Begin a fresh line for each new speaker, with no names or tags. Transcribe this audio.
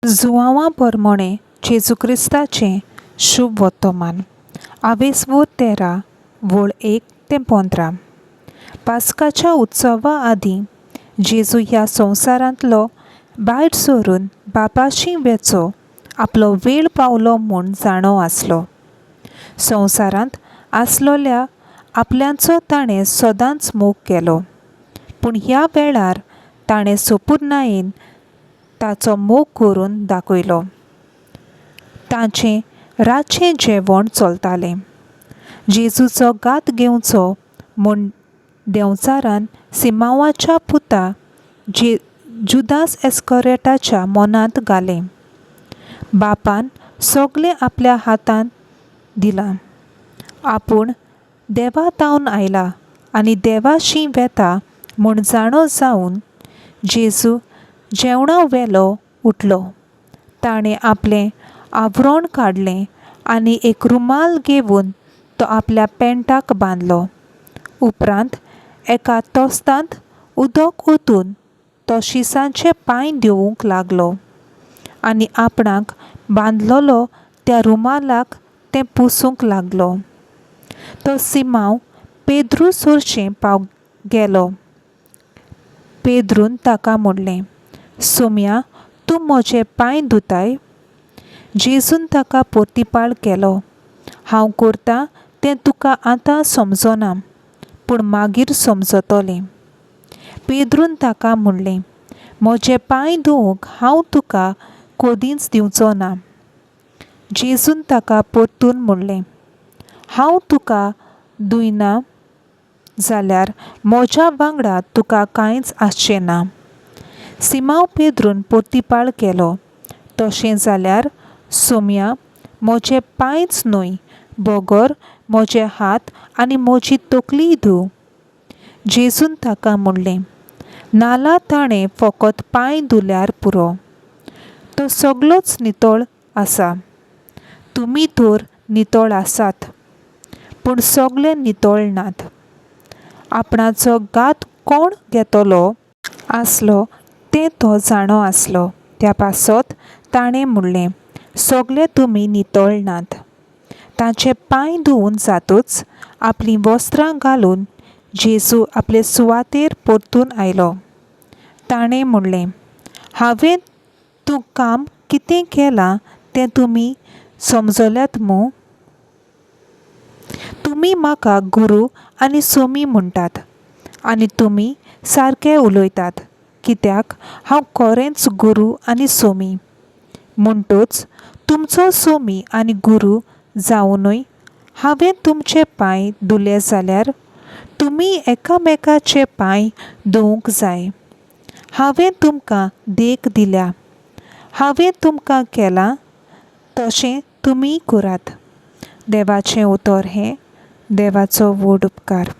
जुआंवा पोरमोणें जेजू क्रिस्ताचें शूभ वत्तोमान आवेसवो 13 वळ 1 ते 15. पास्काच्या उत्सवा आदीं जेजू ह्या संवसारांतलो भायर सरून बापाशी वेचो आपलो वेळ पावलो म्हूण जाणो आसलो. संवसारांत आसलोल्या आपल्यांचो ताणें सदांच मोग केलो, पूण ह्या वेळार ताणें सोपुर्नायेन ताचो मोग करून दाखयलो. तांचें रातचें जेवण चलतालें. जेजूचो घात घेवचो म्हूण देंवचारान सिमांवाच्या पुता जे जुदास एस्करेटाच्या मनांत घालें. बापान सगलें आपल्या हातांत दिलां. आपूण देवा तावन आयला आनी देवाशी वेता म्हूण जाणो जावन जेजू जेवणा वेलो उठलो. ताणें आपलें आवरण काडलें आनी एक रुमाल घेवन तो आपल्या पेंटाक बांदलो. उपरांत एका तोस्तांत उदक ओतून तो शिसांचे पांय देंवूंक लागलो आनी आपणाक बांदलोलो त्या रुमालाक तें पुसूंक लागलो. तो सिमांव पेद्रू सोरशें पाव गेलो. पेद्रून ताका म्हणलें, सोम्या, तूं म्हजे पांय धुताय? जेजून ताका पोर्तिपाळ केलो, हांव करतां तें तुका आतां समजना, पूण मागीर समजतलें. पेद्रून ताका म्हणलें, म्हजे पांय धुवूंक हांव तुका कदींच दिवचो ना. जेजून ताका परतून म्हणलें, हांव तुका धुयना जाल्यार म्हज्या वांगडा तुका कांयच आसचें ना. सिमांव पेद्रून पोर्तिपाळ केलो, तशें जाल्यार सोम्या, म्हजे पांयच न्हय बगर म्हजे हात आनी म्हजी तकलीय धूव. जेजून ताका म्हणलें, नाला ताणें फकत पांय धुल्यार पुरो, तो सगलोच नितळ आसा. तुमी तर नितळ आसात, पूण सगले नितळ नात. आपणाचो घात कोण घेतलो आसलो तें तो जाणो आसलो. त्या पासत ताणें म्हणलें, सगले तुमी नितळ नात. तांचे पांय धुवून जातूच आपलीं वस्त्रां घालून जेजू आपले सुवातेर परतून आयलो. ताणें म्हणलें, हांवें तूं काम कितें केलां तें तुमी समजल्यात मूं? तुमी म्हाका गुरू आनी सोमी म्हणटात आनी तुमी सारके उलयतात, कित्याक हांव खरेंच गुरू आनी सोमी. म्हणटूच तुमचो सोमी आनी गुरू जावनूय हांवें तुमचे पांय धुले जाल्यार तुमी एकामेकाचे पांय धुवूंक जाय. हांवें तुमकां देख दिल्या. हांवें तुमकां केलां तशें तुमीय करात. देवाचें उतर हें. देवाचो व्हड उपकार.